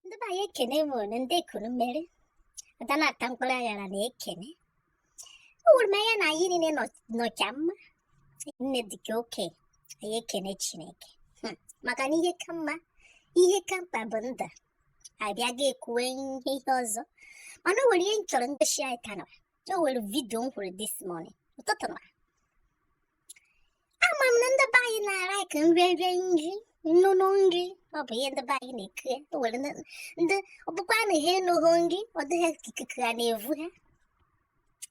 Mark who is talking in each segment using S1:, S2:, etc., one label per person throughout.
S1: Ndị be anyị, ekene m unu. Ndị ekunu mere ada na-ata mkpụrụ aghara na-ekene. O wuru m anya na anyị niile nọcha mma, nne dịka oke. Anyị ekene Chineke, maka na ihe ka mma, ihe ka mkpa bụ ndụ. Abịa ga ekwuwe ihe ọzọ, mana o nwere ihe m chọrọ ngosi anyị ka nọ. O nwere video m hụrụ this morning, ụtụtụ na ama m na ndị be anyị na-alike nri nri nri nnụnụ nri. Ọ bụ ihe ndị be anyị na-eke. O nwere ndị ọ bụkwa na ha enụghị nri, ọ dịghị ikuku ha na-evu ha.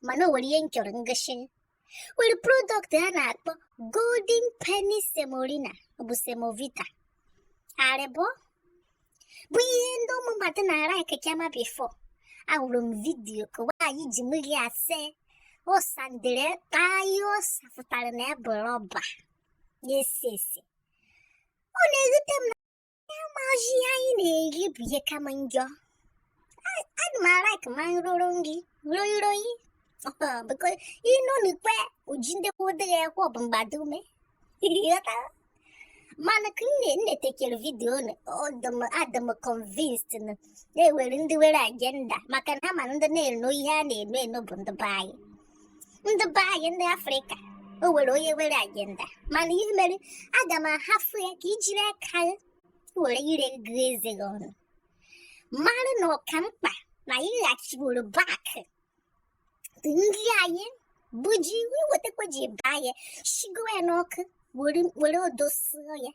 S1: Mana o nwere ihe m chọrọ ngosi. Nwere product a na-akpọ Golden Penny Semolina, ọ bụ semovita arịbọ, bụ ihe ndị ụmụ mmadụ na-alike chama before. Ahụrụ m video ka nwaanyị ji mmiri ase ụsa ndere taa ihe ọ safụtara na ebe rọba na-ese ese. Ọ na-ewute m na amaghị ihe anyị na-eri bụ ihe kama njọ. Ana m alike ma nrụrụ nri roi roi, because ịnụ n'ikpe uji ndị kwụdịghị ekwe ọ bụ mgbado ume. Ịghọtara? Mana ka nne nne tekere video, adị m convinced na na-ewere ndị were agenda, maka na ha ma ndị na-eno ihe a na-eno eno bụ ndị be anyị, ndị be anyị, ndị Afrịka. O nwere onye were agenda, mana ihe mere aga m ahafụ ya ka ijiri aka were ire gụọ eze gị ọnụ mara na ọka mkpa na ịghachiworo back nri anyị bụ ji. Iwetakwa ji baa ya, shigo ya n'ọkụ, were odo sụọ ya,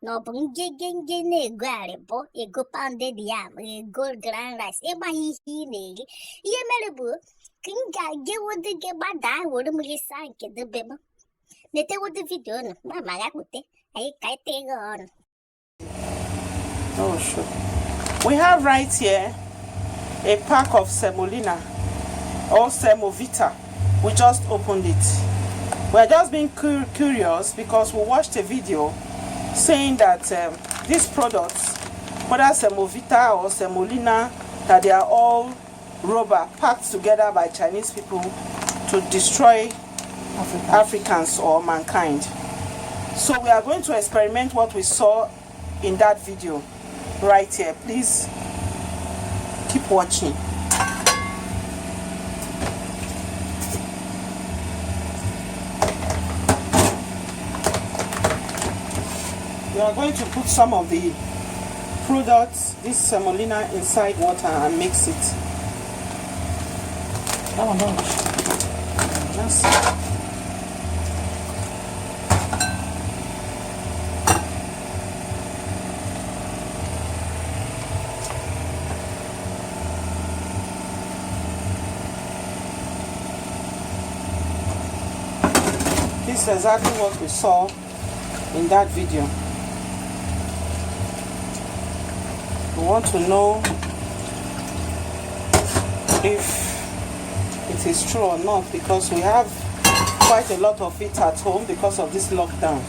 S1: na ọ bụ ngege nge na-ego arịbọ, ego pounded yam, ego ground rice. Ịgbaghị ihe ị na-eri. Ihe mere bụ ka m ga-agewode gị gbadaa were mmiri saa nke dobe m netewode video nụ ma ma ya kpute anyị ka anyị tee gị ọnụ.
S2: Oh, sure. We have right here a pack of semolina or semovita. We just opened it. We're just being curious because we watched a video saying that these products, whether semovita or semolina, that they are all rubber packed together by Chinese people to destroy Africans or mankind. So we are going to experiment what we saw in that video right here. Please keep watching. We are going to put some of the products, this semolina, inside water and mix it.
S3: That one don't.
S2: Yes. This is exactly what we saw in that video. We want to know if it is true or not, because we have quite a lot of it at home because of this lockdown.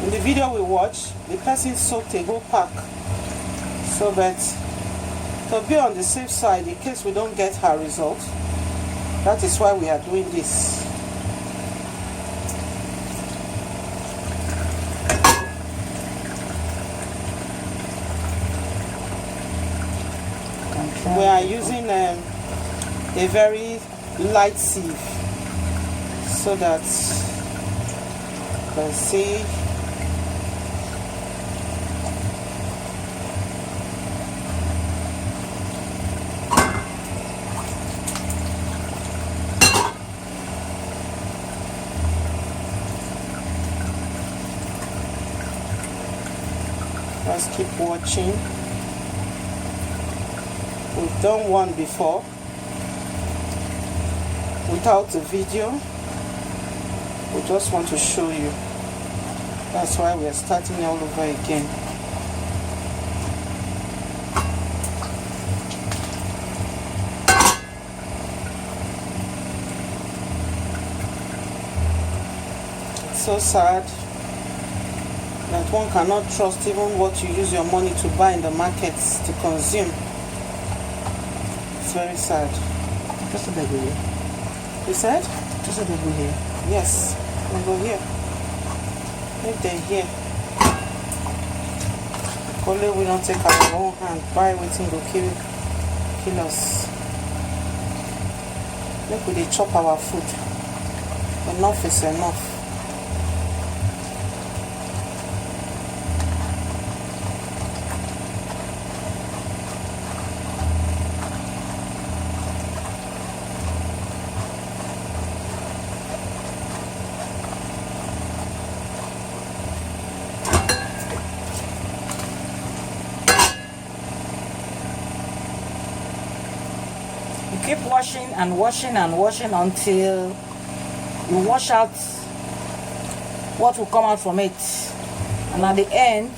S2: In the video we watched, the person soaked a whole pack, so that to be on the safe side in case we don't get her result. That is why we are doing this. We are using a very light sieve so that let's see. Let's keep watching. We've done one before without the video. We just want to show you. That's why we are starting all over again. It's so sad that one cannot trust even what you use your money to buy in the markets to consume. It's very sad.
S3: Just a bit here.
S2: You said?
S3: Just a bit here.
S2: Yes, we'll go here. Make dem hear. Only we don't take our own hand buy wetin go kill us. Make we dey chop our food. Enough is enough.
S3: You keep washing and washing and washing until you wash out what will come out from it, and at the end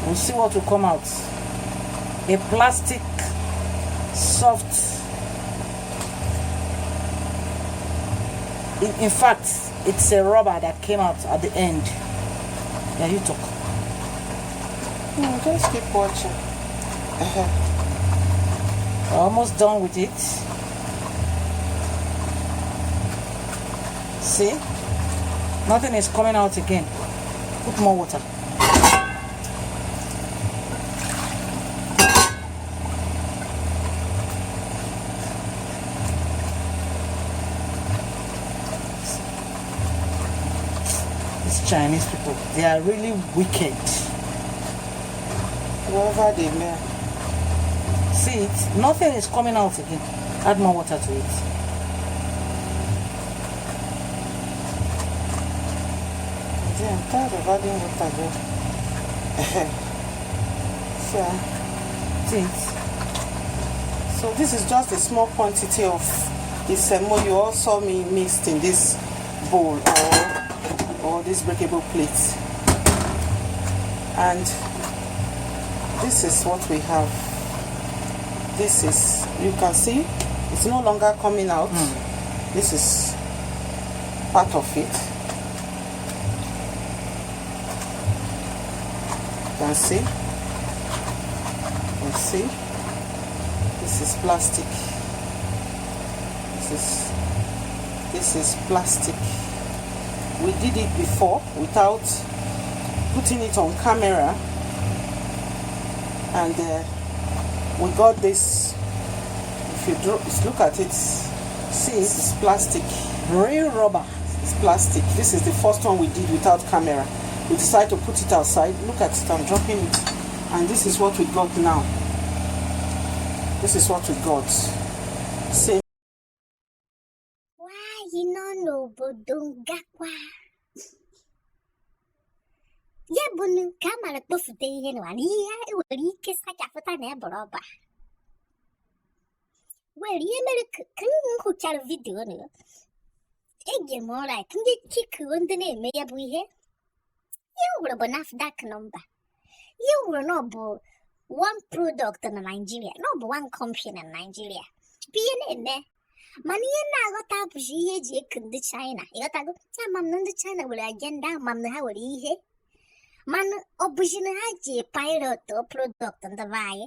S3: we'll see what will come out. A plastic soft, in fact it's a rubber that came out at the end. Yeah, you talk.
S2: No, just keep watching.
S3: We're almost done with it. See, nothing is coming out again. Put more water. These Chinese people, they are really wicked.
S2: Whoever they may.
S3: See it? Nothing is coming out again. Add more water to it.
S2: Yeah, I'm tired of adding water there. So,
S3: See it?
S2: So this is just a small quantity of the semo you all saw me mixed in this bowl or this breakable plate. And this is what we have. This is, you can see, it's no longer coming out. This is part of it. You can see. You can see. This is plastic. This is plastic. We did it before without putting it on camera, and we got this. If you look at it,
S3: see,
S2: this is plastic,
S3: real rubber.
S2: It's plastic. This is the first one we did without camera. We decided to put it outside. Look at it, I'm dropping it, and this is what we got now. This is what we got. Same.
S1: Nwaanyị nọ n'obodo ngakwa ya bụ ka a mara kpofute ihe n'ụwa na ihe e nwere ike sachapụta na ebụrụ ọba were ihe mere ka m hụchara video na ege m ụra ka ndị chikuo ndị na-eme ya bụ ihe ihe m hụrụ bụ NAFDAC number. Ihe m hụrụ na ọ bụ one product na Nigeria, na ọ bụ one company na Nigeria bụ ihe na-eme. Mana ihe na-aghọta bụzi ihe eji eku ndị China. Ịghọtago? Ama m na ndị China nwere agenda, ama m na ha nwere ihe, mana ọ bụzi na ha ji pirate product ndị be anyị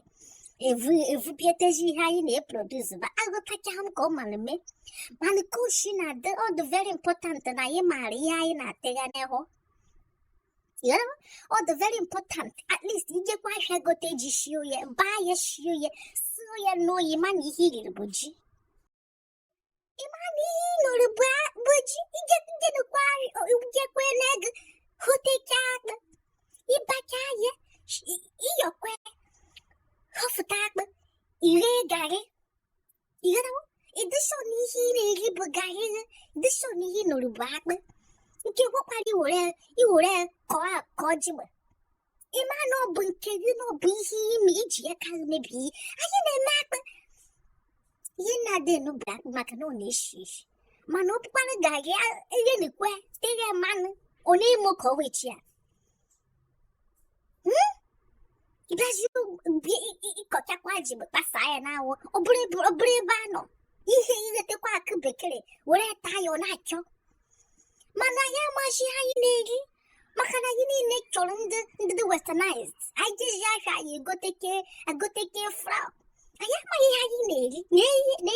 S1: evupietezi ihe anyị na-eproduce ba aghọtacha m ka ọ mara mee. Mana ka oshi na-adị, ọ dị very important na anyị maara ihe anyị na-atịgha n'ihu. Ọ dị very important, at least ijekwa ahịa gote ji shio ya, baa ya, shio ya, suo ya n'oyi, mana ihe iriri bụ ji. Ịma na ihe ị nụrụ bụ ji. Ijenukwa ijekwe n'ego hụtecha akpụ, ịbacha ya, ịyọkwe họfụta akpụ, ire garị. Ịghọtawo? Ịdịsọ na ihe ị na-eri bụ garị, ịdịsọ na ihe ị nụrụ bụ akpụ nke gwakwara iwere kọọ ji gbe. Ịma na ọ bụ nke gị, na ọ bụ ihe ime iji ya ka mebie. Anyị na-eme akpụ, ihe na-adị enu bụ akpụ maka na ọ na-eshi eshi, mana ọ bụkwara garị eghenukwe teghe mmanụ, ọ na-emo ka ọ wechi ya. Ịbịazi ịkọchakwa ji bụ kpasaa ya n'anwụ, ọ bụrụ ebe a nọ ihe iretekwa akụ bekee were taa ya, ọ na-achọ. Mana anyị amaghị ihe anyị na-eri maka na anyị niile chọrọ ndị dị westernized. Anyị jezi ahịa, anyị egoteke flour. Anyị amaghị ihe anyị na-eri na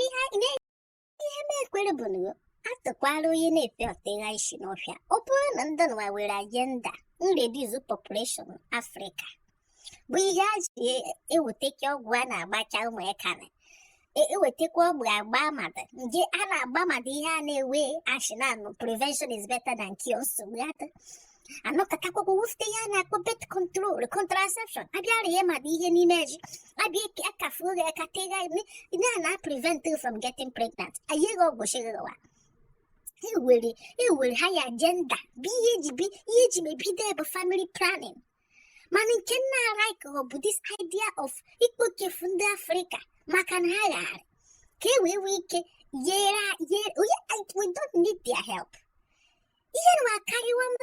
S1: ihe m ekwere bụ na Atụkwala onye na-efe ọtịgha isi n'ọfịa. Ọ bụrụ na ndị nwa were agenda nreduce population Afrịka, bụ ihe a ji ewetaka ọgwụ a na-agbacha ụmụaka na ewetakwa ọgwụ agba mmadụ nje a na-agba mmadụ, ihe a na-ewe ashị na anụ prevention is better than cure. Nsogbu atọ anọkọtakwakwa wufute ihe a na-akpọ birth control, contraception, abịara ihe mmadụ ihe n'ime ji abịa akafuo gị aka tegha na na prevent you from getting pregnant. Anyị ọgwụ shigịwa ewere ha ya agenda bụ ihe eji bi ihe eji mebido bụ family planning. Mana nke nna like ọ bụ this idea of ikpokefu ndị Afrịka maka na ha ghara ka e wee nwee ike yere yere onye. We don't need their help. Ihe na akarịwa m,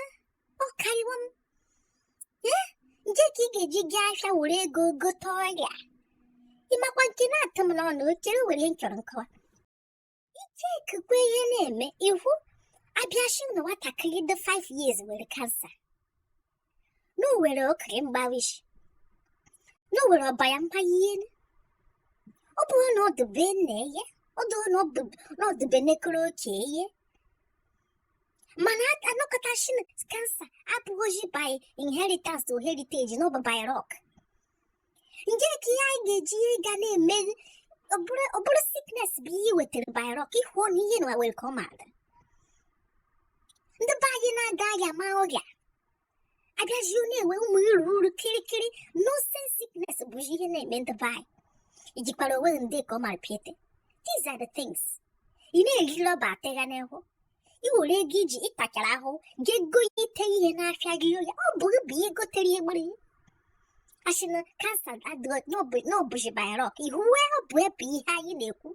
S1: ọ karịwa m. Ee, nje ka ị ga-eji gaa ahịa were ego gote ọrịa ịmakwa nke na-atụ m n'ọnụ. Chere, were ihe m chọrọ nkọwa ichekukwe ihe na-eme ihu abịashi na nwatakịrị dị 5 years nwere cancer, na o nwere okiri mgbawishi, na o nwere ọbara mgbali elu. Ọ bụrụ na ọ dịbe nne ya, ọ dụrụ na ọ dịbe nekoro oke ihe, mana anọkọtashi na cancer abụghịzi by inheritance or heritage, na ọ bụ by luck. Nje ka ihe anyị ga-eji ihe ga na-eme, ọ bụrụ sickness bụ ihe wetara by luck, ịhụ na ihe na nwere ka ọ maara ndị be anyị na-aga ahịa ma ọrịa abịazi na-enwe ụmụ uru uru kirikiri nonsense sickness bụ ihe na-eme ndị be anyị. Ijikwara onwe ndị ka ọ mara piete. These are the things ị na-eri rọba atịgha n'ihu. I were ego iji ịtachara ahụ jee ite ihe n'afịa gị ya, ọ bụ ihe gotere ihe gbere asị na cancer adịghị n'ọbụzi by luck. Ihuwe ọ bụ ebe ihe anyị na-ekwu,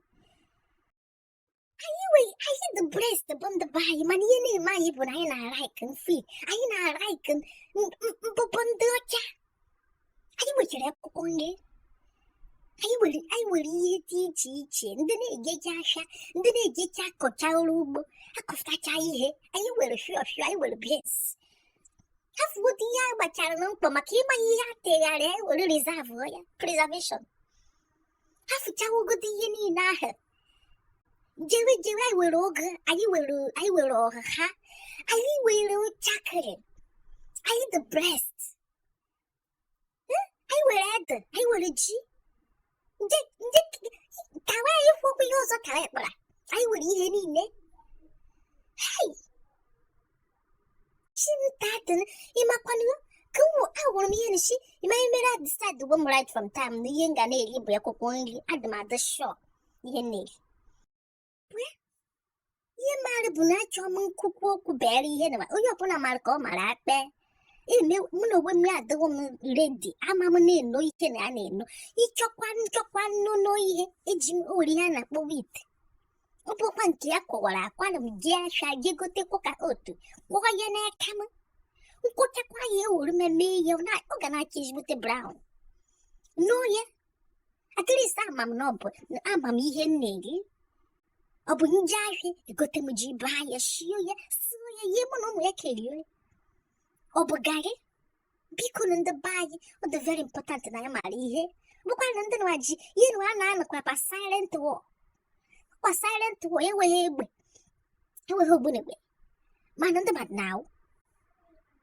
S1: anyị nwe anyị the blessed bụ ndị be anyị. Mana ihe na-eme anyị bụ na anyị na-alike mfe, anyị na-alike mbụbọ ndị ọcha. Anyị nwechara akwụkwọ nri anyị nwere ihe dị iche iche. Ndị na-ejecha ahịa, ndị na-ejecha akọcha ọrụ ugbo, akọfụtacha ihe anyị nwere, fio fio anyị nwere beans, afụgodo ihe a gbachara na mkpọ maka ịmanye ihe ategharị anyị were reserve ya, preservation. Afụchawogodo ihe niile ahụ jewe jewe. Anyị nwere oge, anyị nwere ọha, anyị nwere nchakịrị, anyị the blessed. Anyị nwere ede, anyị nwere ji nje nje kawa anyị kwokwa ihe ọzọ ka anyị kpara. Anyị nwere ihe niile. Hei, chinta ịmakwanụ ka ụmụ ahụrụ m ihe nshi ịma ihe mere a decide gwa m right from time na ihe m ga na-eri bụ akwụkwọ nri. Adị m adị sure ihe m na-eri. Ihe maara bụ na achọ m nkwukwu okwu bere ihe na onye ọbụla mara ka ọ mara akpe eme. Mụ na onwe m adịghị m ready, ama m na-eno ike na a na-eno ịchọkwa nchọkwa nnụnụ ihe eji m o nwere ihe a na-akpọ wheat. Ọ bụkwa nke ya kwọwara akwa na m jee ahịa jee gotekwa ka otu kwọọ ya n'aka m, nkwụchakwa ya, ewere m mee ya, ọ ga na-acha ezigbote brown nụ ya. At least ama m na ọ bụ ama m ihe m na-eri. Ọ bụ nje ahịa egote m ji baa ya, shio ya, suo ya, ihe mụ na ụmụ ya kerie. Ọ bụ garị. Biko na ndị be anyị, ọ dị very important na ya mara ihe bụkwa na ndị nwa ji ihe nwa a na-anọkwa kwa silent war, kwa silent war. Enweghị egbe, enweghị ogbunigwe, mana ndị mmadụ na-awụ.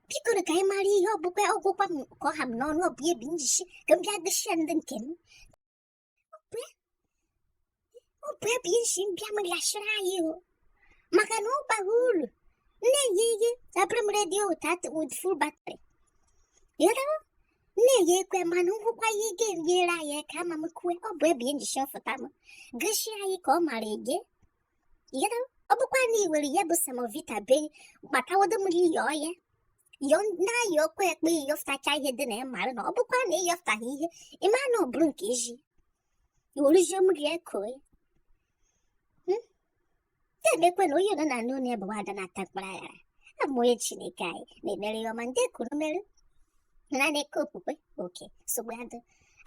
S1: Biko na ka anyị mara ihe. Ọ bụkwa ọgwụkwa m ka ọ ha m n'ọnụ. Ọ bụ ihe bi njishi ka m bịa gosi ya ndị nke m. Ọ bụ ebe nshi mbịa m ghachiri anyị o maka na ọ bara uru nne-enye ihe abụrụ m redio with full battery. Ịghọtago? Nne-enye ekwe, mana nhụkwa ihe ga-enyere anyị aka ama m kwue. Ọ bụ ebe njishi ọfụta m gosi anyị ka ọ mara ege. Ịghọtago? Ọ bụkwa na ị were ya bụ semovita be gbatawodo m yọọ ya yọ na-ayọ ọkwa ekpe ịyọfụtacha ihe dị na ya mara na ọ bụkwa na ịyọfụtaghị ihe ịma na ọ bụrụ nke ezi iwerezie m gị eko ya na-emekwe na onye nọ na n'ụlọ ya bụ ada na-ata mkpụrụ aghara. Abụ m onye Chineke anyị na-emere ihe ọma. Ndị kwuru mere na na-eke okwukwe oke nsogbu adị.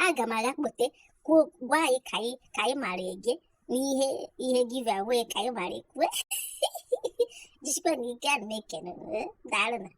S1: Aga m aga kpote kwuo gwa anyị ka anyị mara ege n'ihe ihe give away ka anyị mara ekwe. Jisikwa na ike, ana m ekene. Daalụ na.